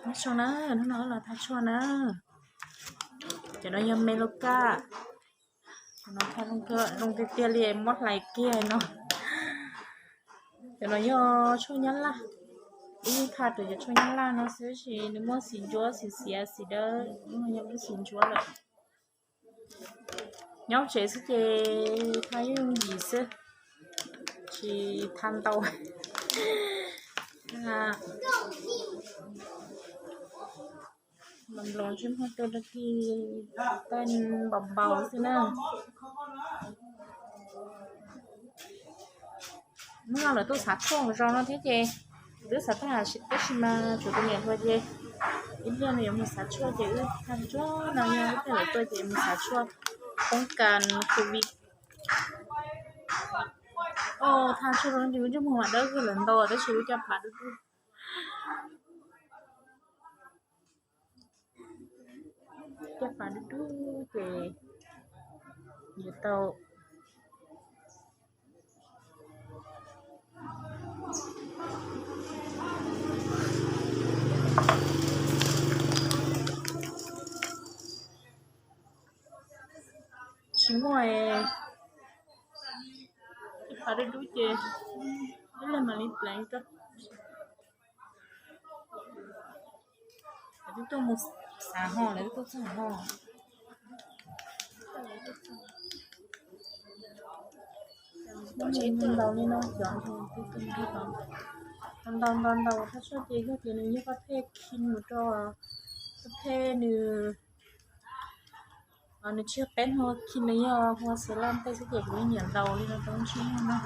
Nyob zoo na, hnub no los thaj tshuaj na. Cov no yog me lauj kaj. Cov no thaj zoo tiag tiag li, muab hlais kiag no. Cov no yog tshuaj nyab laj. Wb yeej thaj rau cov tshuaj nyab laj no xwb, tab sis nws muaj xim ntsuab, xim xiav, xim dawb, no yog wb xim ntsuab lawm. Nyob tsev xwb ces thaj yooj yim xwb, tsis thaj ntau. Nploos ntsej muag tuaj rau ki, tej npaum npaum xwb na. Hnub no lawv tuaj xav tshuaj mus zoo no thiab ces twb xav tag, tab sis mas tshuav tus niam hluas ces ib pliag nws yuav mus xav tshuaj ces wb thaj tsuag no, yog ib pliag lawv tuaj ces mus xav tshuaj poob kas covid. Thaj tshuaj zoo li wb ntsej muag mas dawb kawg lawm ntau, tab sis wb caj pas dub dub. Caj pas dub dub ces yuav tau. Tsis muaj, caj pas dub dub ces ib leeg mam li pleev rau. Lawv twb tuaj mus xav ho, lawv twb tuaj txog ho. Ntau li no cov, ntau ntau ntau thaj tshuaj ces yog tias nws yog pab phej khi mus rau, pab phej nws, nws tsis yog peb hu khi, nws yog hu xav laj tej xwb ces kuv yeej nyiam ntau li no rau ntsej muag na.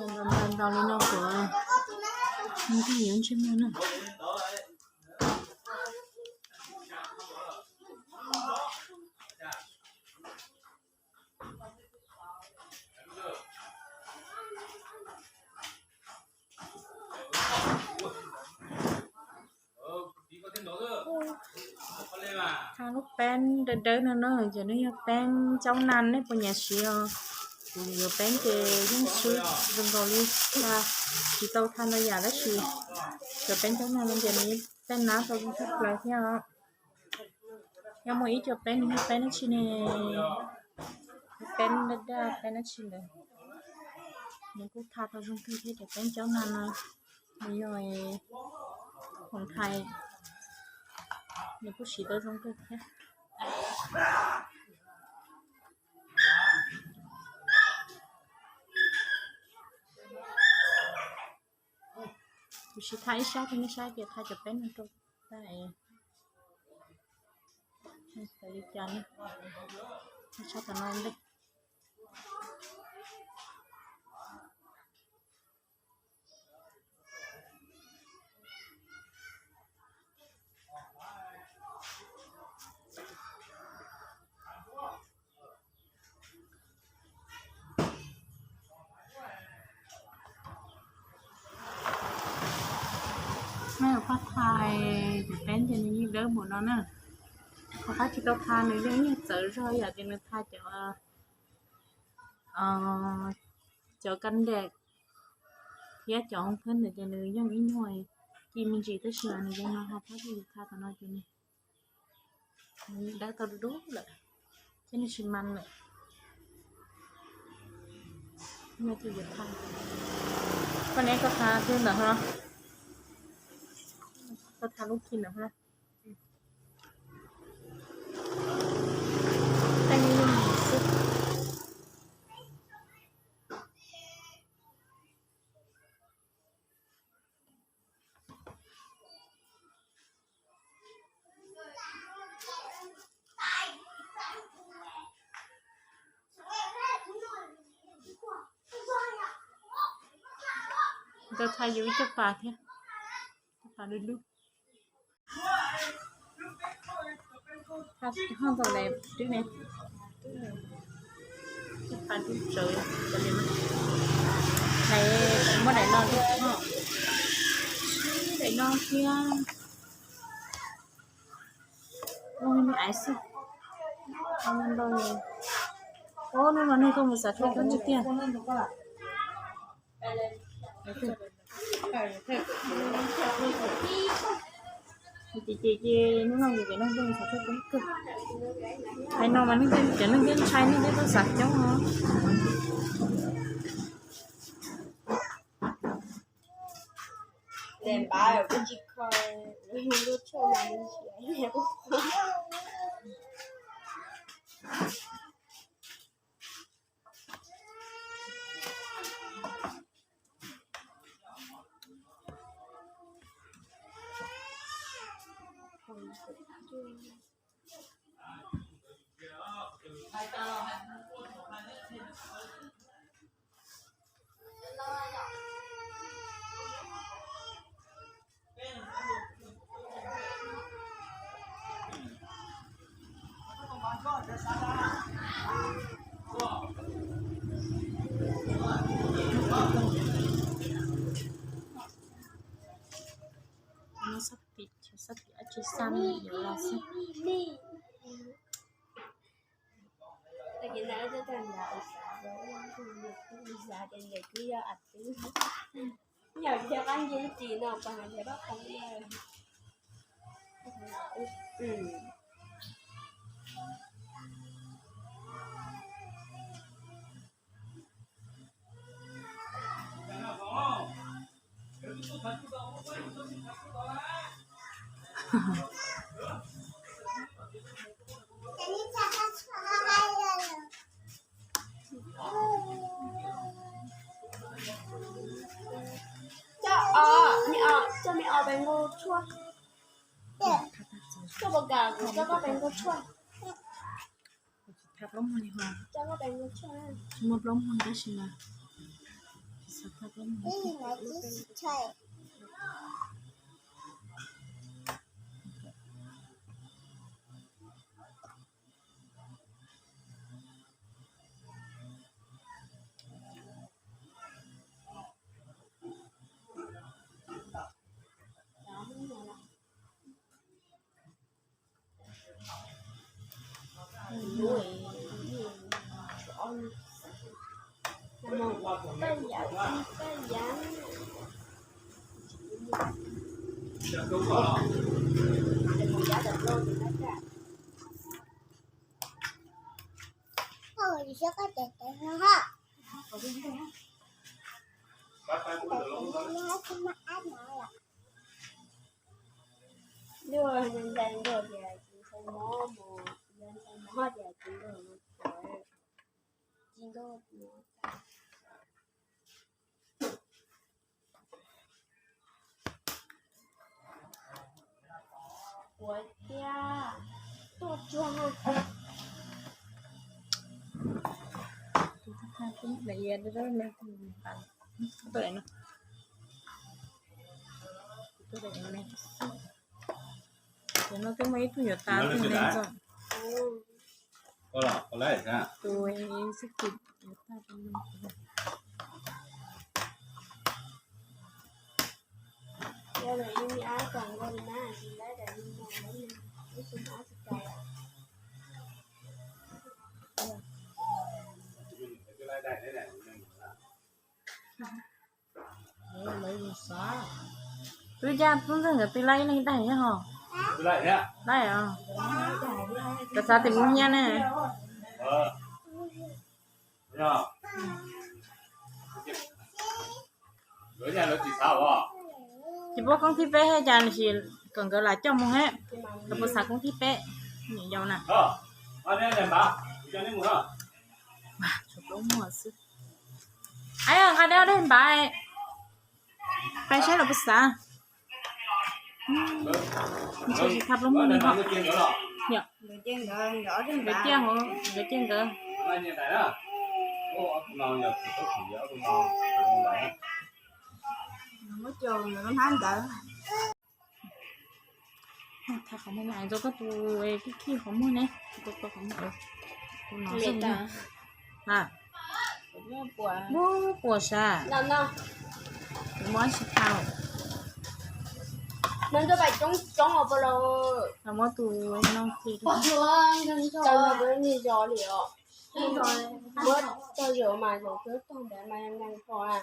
Ntau ntau li no kuv ntsej muag na. Tha lub peeb dawb dawb no na, ces nws yog peeb caub nas, nej puas nyiam siv os? Kuv yuav peeb ces yeej swb zoo nkaus li tha, tsis tau tha ntau yam tab sis cov peeb caub nas no ces nws yeej tej nab tau zoo tshaj plaws thiab os. Yog muaj ib co peeb nws yog peeb dab tsi ne, peeb daj daj peeb dab tsi ntawd, nws kuj tha tau zoo kawg thiab. Cov peeb caub nas no nws yog khoom thais, nws kuj siv tau zoo kawg thiab. Kuv sim tha ib sab rau nej saib tias tha cov peeb no rau tag, xav li cas ne. Sab tom no ntej. Neb yuav pab tha cov peeb ces nws yeej dawb npaum no na. Ho qab tsis tau tha nws yeej ib nyuag txawv zog yam tias nws tha cov, cov kab ntaim thiab cov hoob phab ntawd ces nws yeej ib nyuag ci me ntsis tab sis mas nws zoo no ho qab tsis tau tha tom no ces nws dawb tau dub dub lawm thiab nws tsis man lawm. Koj ne, koj tha twg ntawm no? Koj tha lub khi ntawm no. Tej me xwb. Ntawd tha yus ib co pas thiab, co pas lub lub. Ho ntau daim twb ne, twb ne, twb pha twb tsawv li mas. Daim, muab daim no thiab, daim no thiab. Ua me me aiv xwb. Ua me ntau li. Ua lub no nej tuaj mus xav tshuaj kawg tiag. Ces ces ces hnub no ces ces no tuaj mus xav tshuaj kawg kawg. Hais no mas neeg cov neeg thiab ntshai neeg thiab tuaj xav coob no. Sab tim, sab tim dab tsi xa me yuav los xwb. Coj me o pes nkaus tshuaj. Coj bos kas kuv coj koj pes nkaus tshuaj. Tsis tau plaub muag li ho. Tsis muaj plaub muag tab sis mas tsis tau plaub muag. Yog ntshai nkauj tias tsis ntshai mob mus, yog ntshai mob tias tsis nkauj mus txawv, tsis nkauj mus txawv. Ua tiag, tuaj tsuag. Ces no twb muaj ib tug yuav tas tus ntoo ntxoo. Tus xib kis yuav tas tus ntoo. Twb caj tub ntxawg nkawd twb laij ib leeg daig thiab ho. Laij os. Koj xav tim mus nyiaj ne. Tsis paub koob thib peb thiab cas sim kom nkawd lam coj mus thiab. Lawv puas xav koob thib peb? Niam yau na. Tshuav plaub muag xwb. Ai, nqa dej dej npav, pais saib lawv puas xav. Ntshe tsis tau plaub muag li ho. Nkawd ciaj, nkawd ciaj nkawd. Muab coj nkawd lub hnab ntawd. Thaij qhov muag, ntxuav koj tus khij qhov muag ne, tus qhov muag, tus no xwb. Puas sav? Muab tsis tau. Muab tus no, muab tso yuav mas yuav twb tog ntawd mas nees pom na.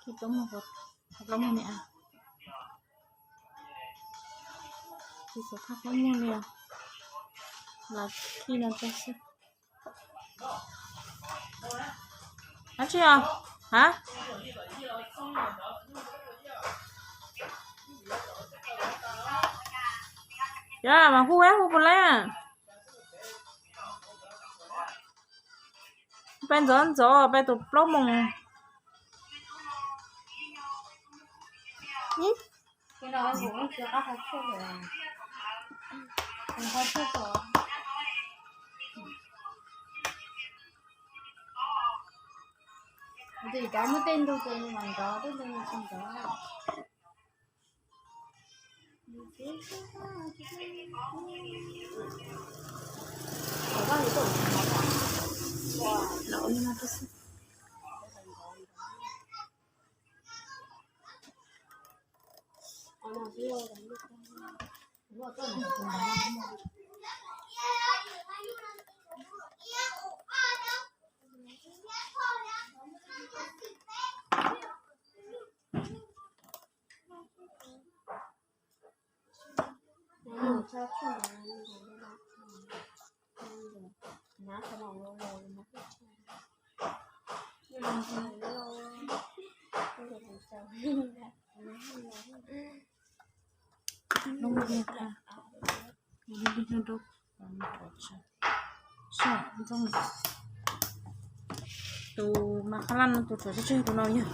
Khij plaub muag, plaub muag ne, khij xov thaj plaub muag li, los khij no tso xwb. Dab tsi os? Ha? Yog mas hu, hu puas laib? Peb ntxov ntxov peb tus plaub moos. Ntim cov muaj tej ntug ces mas nrov, tej ntug tsis nrov. Tus mas qhab laj no tus tshuav tsawg tsawg tus no yog.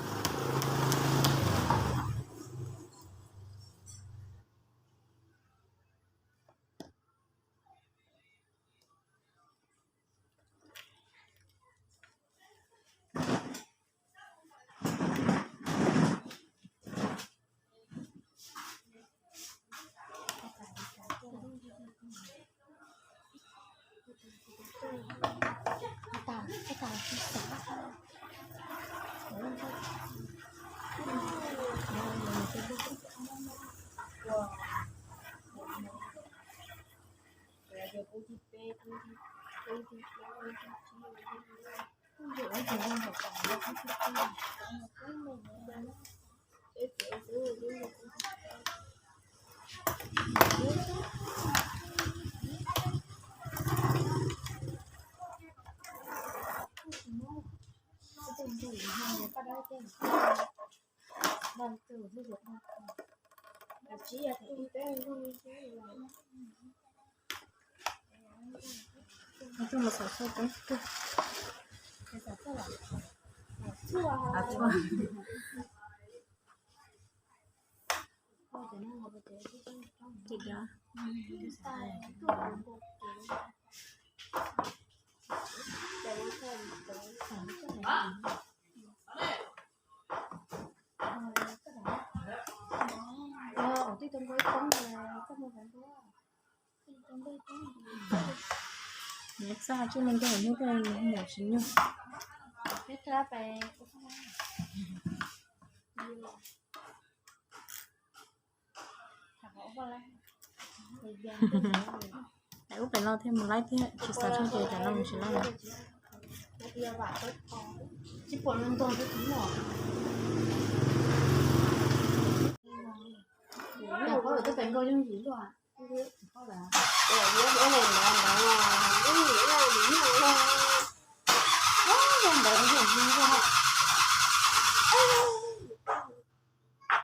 Nws txaj tsuj me ntog nub tej nws nyuam tsis nyuag. Ub pem no thiaj mus laib thiab, tsis xav tshaj ces tam no mus tsis laib lawm. Yog peb tus pem nkaus yooj yim luaj. Ua, ua ne ntawd ntawd no.